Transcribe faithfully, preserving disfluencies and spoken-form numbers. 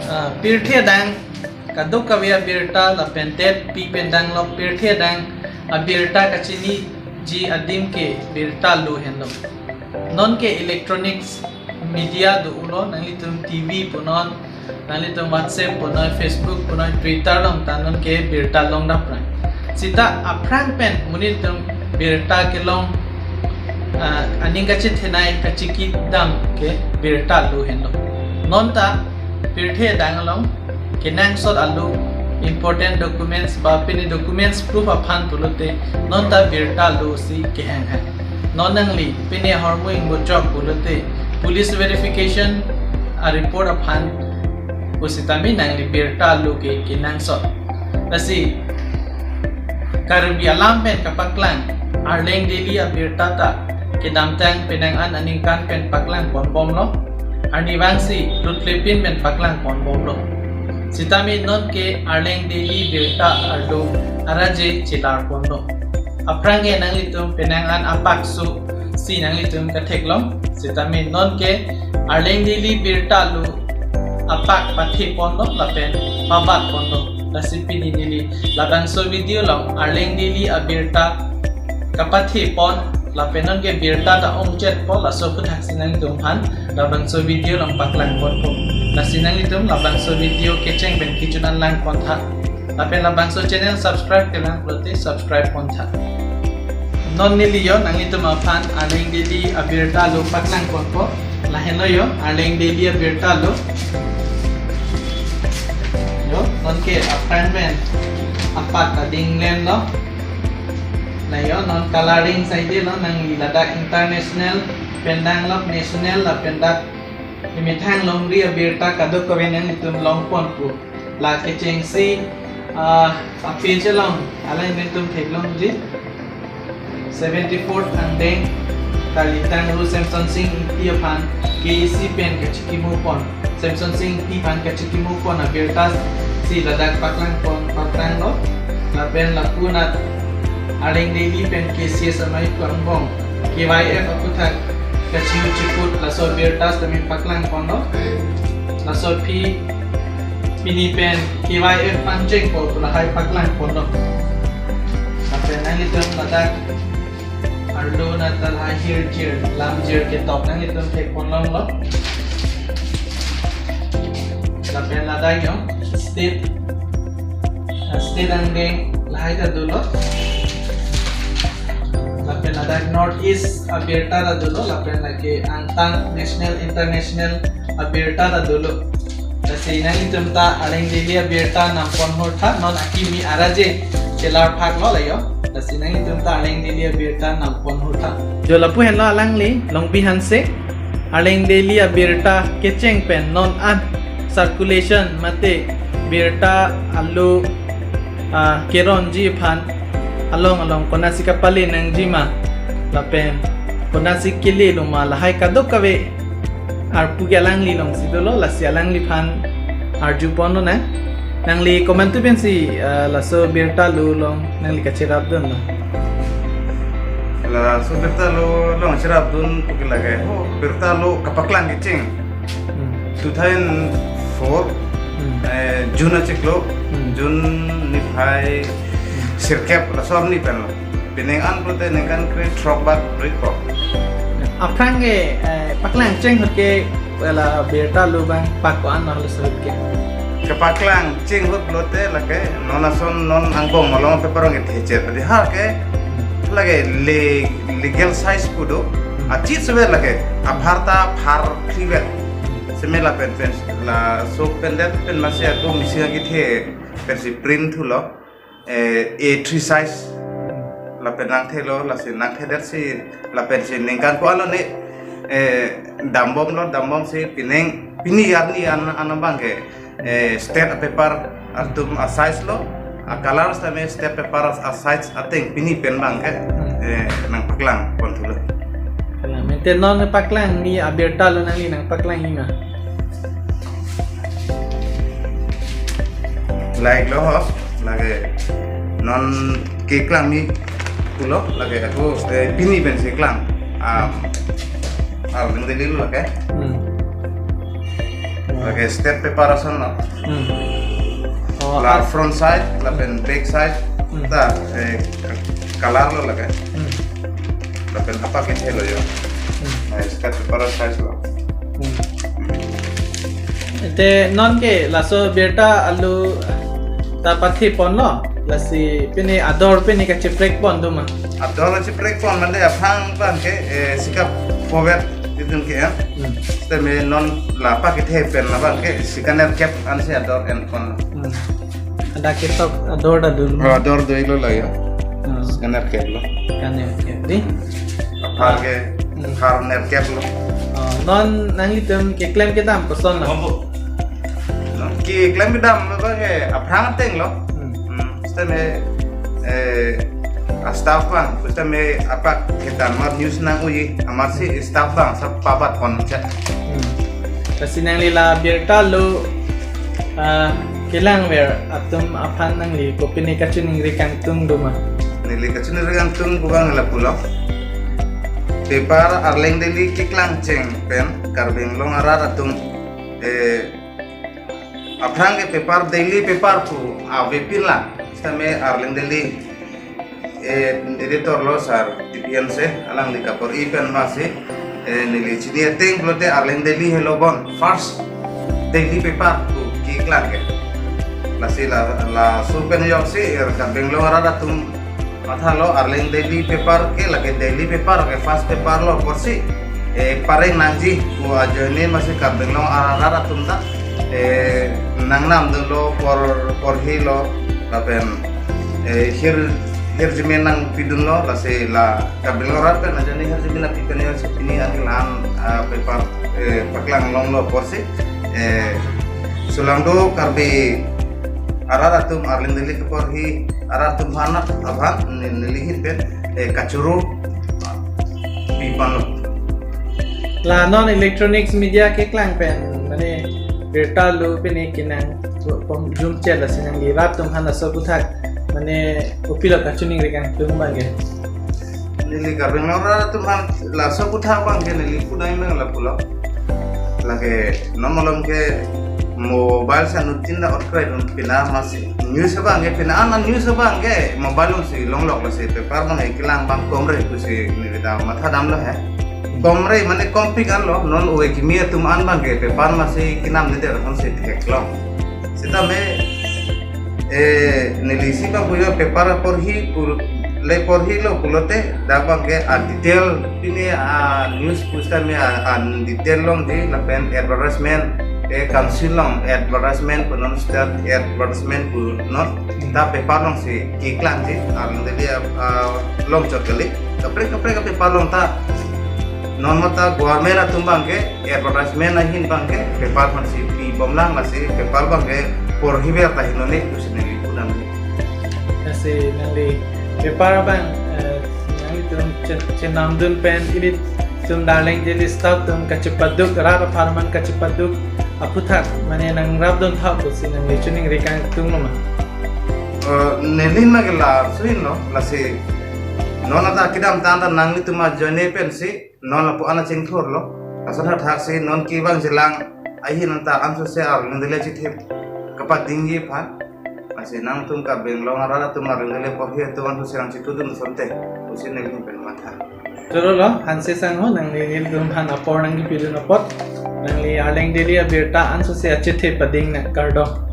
Ah, pirthe adang kadokave abirta lapen det pi pen danglok pirthe adang abirta kachiniji adim ke birta lo henlo. Non ke electronics media do-ulo, nanglitum T V punon, nanglitum WhatsApp punon, Facebook punon, Twitter along ta non ke birta longdapprang. Sita aphrang pen monit atum birta kelong, ah, aning kachethenei kachikidam ke birta lo henlo. Non ta pirthe adang along kenangsot alo important documents ba pini documents proof aphan pulote non ta birta lo si kehang hang. Non nangli pini ahormu ingbochok pulote police verification a report aphan pusitame nangli birta lo ke kenangsot. Lasi Karbi alam pen kapaklang Arleng Daily abirta ta kedamtang penang an aningkan pen paklang ponbomlo. Arnivangsi lutlepin pen paklang ponbomlo. Sitame non ke Arleng Daily birta arlo araje chelar ponlo. Aphrang ke nanglitum penang an apak so si nanglitum katheklong. Sitame non ke Arleng Daily birta lo apak pathe ponlo lapen pabat ponlo. Lasi pini neli labangso video along Arleng Daily abirta kapathe pon lapen non ke birta ta ongchetpo laso aphuthaksi nanglitum aphan labangso video along paklang ponpo. Lasi nanglitum labangso video kecheng pen kechun an lang pontha. Lapen labangso channel subscribe kelang pulote subscribe pontha. Non neli yo nanglitum aphan Arleng Daily abirta lo paklang ponpo. Lahenlo yo Arleng Daily abirta lo. Yo, non ke appointment apak ta dinglemlo. La yo, non coloring saidelo, nangli ladak international pen danglok national lapen dak imethang longri abirta kadokave nanglitum long ponpo. La kechengsi, ah, a page along alanglitum theklongji. Seventy-fourth angdeng Kalitang Ru Semsonsing Ingti aphan K A C pen kachikimo pon. Semsonsing Ingti aphan kachikimo pon abirta si ladak paklang pon paklanglo. Lapen lapu anat Arleng Daily pen K C S amei angbong K Y F aputhak kachihu chiput laso abirta sitame paklang ponlo. Laso aphi pini pen K Y F pangchengpo pu lahai paklang ponlo. Lapen nanglitum ladak arlo anat ta lahai hirjir, lamjir ketok nanglitum thek ponlonglo. Lapen ladak yo state, ah, state angdeng lahai ta dolo. Lapen ladak North East abirta ta dolo, lapen lake angtan national international abirta ta dolo. Lasi nanglitum ta Arleng Daily abirta nam ponhurtha, non akimi araje chelar phaklo la yo. Lasi nanglitum ta Arleng Daily abirta nam ponhurtha. Jo, lapu henlo alangli Longbi Hanse, Arleng Daily abirta kecheng pen non an circulation mate birta alo, ah, keronji aphan along along konatsi kapale nangjima lapen konatsi kelelo ma lahai kadokave arpu ke alangli alongsi dolo, lasi alangliphan arju ponlonang. Nangli komantu pensi, ah, laso birta lo along nangli kacherapdunlo? Laso birta lo along cherapdun pu ke lake, ho, birta lo kapaklang kecheng. Hmm. Two thousand four, Hmm. eh, June achiklo, Hmm. June niphai Hmm. sirkep laso arni penlo. Pining an pulote ningkan kre throk bat rikpo. Aphrang ke, eh, paklang cheng ahut ke la birta lo abang pak ko-an lo ahut ke? Kapaklang cheng ahut pulote lake non ason non angbong malom paper ang theche padi ha ke lake le-, legal size pu do. Hmm. Achit suwe lake apharta phar klivet. Seme lapen pen laso pen det pen masi ako misi agi the pensi print thulo. Eh, A three size lapen nangthelo, lasi nangthedet si lapen si ningkan ko-an lo ne, eh, dambomlo, dambomsi pining pini arni an, an abang ke, eh, state paper atum a size lo, a colors tame state paper a size ateng pini pen abang ke, eh, nangpaklang ponthulo. Kalang, mente non paklang ni abirta lo nangli nangpaklangji ma? Like lo ho, lake non keklang ni pulo, lake ako, eh, pini pensi klang. Ah, Arleng Daily lo lake. Hmm. Lake step paper ason lo. Hmm. Oh, la ah. Front side, lapen back side, hmm, ta, eh, color lo lake. Hmm. Lapen apak kethe lo jo. Hmm. Eh, step paper size lo. Hmm. Ante non ke laso birta alu ta pathiponlo, lasi pini ador pini kacheprek pon do ma? Ador kacheprek pon mande aphrang abang ke, eh, sikap forward itum ke ya. Hmm. Sitame non la apak kethe pen abang ke sikanerkep ansi ador enpon. Hmm. Ada ketok ador ta dolo. Oh, ador do-iklo la ya. Hmm. Sikanerkep lo. Kanerkep di. Apar ke, hmm, apar nerkep lo. Oh, non nanglitum keklem kedam koson lo? Keklem kedam abang ke aphrang ateng lo. Hmm. Hmm, sitame, eh, a staff abang, sitame apak ketan mar news nang-oji, amatsi staff abang sab pabat pon chet. Hmm. Lasi nangli la birta lo, ah, kelangver atum aphan nangli kopine kachiningri kangtung do ma? Neli kachiningri kangtung pu abang lapulo. Paper Arleng Daily keklang cheng pen Karbi Anglong arat atum, eh, aphrang ke paper, daily paper pu avepin lang. Sitame Arleng Daily, eh, editor lo sir T P N se, alangli kapor-i pen masi, eh, neli chini ateng pulote Arleng Daily helo bon first daily paper pu keklang ke. Lasi la, laso pen joksi, eh, Karbi Anglong arat atum mathalo Arleng Daily paper ke lake daily paper ke first paper lo apotsi, eh, pareng nangji pu ajoine masi Karbi Anglong arat atum ta, eh, nangnam dunlo, por, porhilo, lapen, eh, hir, hirjume nangpidunlo, lasi la Karbi Anglong arat pen ajoine hirjume nangpi pen joksi pini an kelang, ah, paper, eh, paklang longlo apotsi, eh, sulang do Karbi arat atum Arleng Daily keporhi arat atum aphan, aphan ne-, neli ahin pen, eh, kachoro piponlo. La non electronics media keklang pen mane birta lo pini kenang pom jum chela sinang di rat atum aphan laso aphuthak mane kopilo kachiningri kangtung abang ke? Neli Karbi Anglong arat atum aphan laso aphuthak abang ke neli pudai mang lapulo. Lake non malom ke mobile sa nutin da otkrai dun pina masi news abang ke pina ana news abang ke mobile alongsi longlok lasi paper abang ke kelang abang komre pusi neli ta matha damlo he. Komre mane kompik anlo non ove kimi atum an abang ke paper masi kenam neder honsi theklong. Sitame, eh, neli isi abang pujo paper porhi pu le porhilo pulote dak abang ke a detail pini a news pusitame a, a detail longji lapen advertisement, eh, council along advertisement pu non state advertisement pu non ta paper alongsi keklangji Arleng Daily, ah, along chot kali. Kaprek kaprek a paper along ta non mata government atum abang ke advertisement ahin abang ke paper aphansi pibom lang lasi paper abang ke porhiver ta hinone pusi neli pudam. Lasi nangli paper abang, eh, nanglitum chen-, chenam dun pen ilitum Arleng Daily staff atum kachepaduk, rat apharman kachepaduk aphuthak mane nangrap dun thap pusi nangli chiningri kangtung lo ma? Eh, neli ahin ma ke laso ahin lo, lasi non ata kedamtang ta nanglitum ajoine pensi non lapu an chingthurlo. Lason thakthaksi non kevang jilang ahin anta ansose Arleng Daily achithip kapadingji aphan. Lasi nangtum Karbi Anglong arat atum Arleng Daily porhi atum ansose nangchitudun asonte pusi neli ahin pen matha. Choro lo, Hanse Sangho, nangli nelitum aphan apor nangkepidun apot, nangli Arleng Daily abirta ansose achithip pading nang, kardom.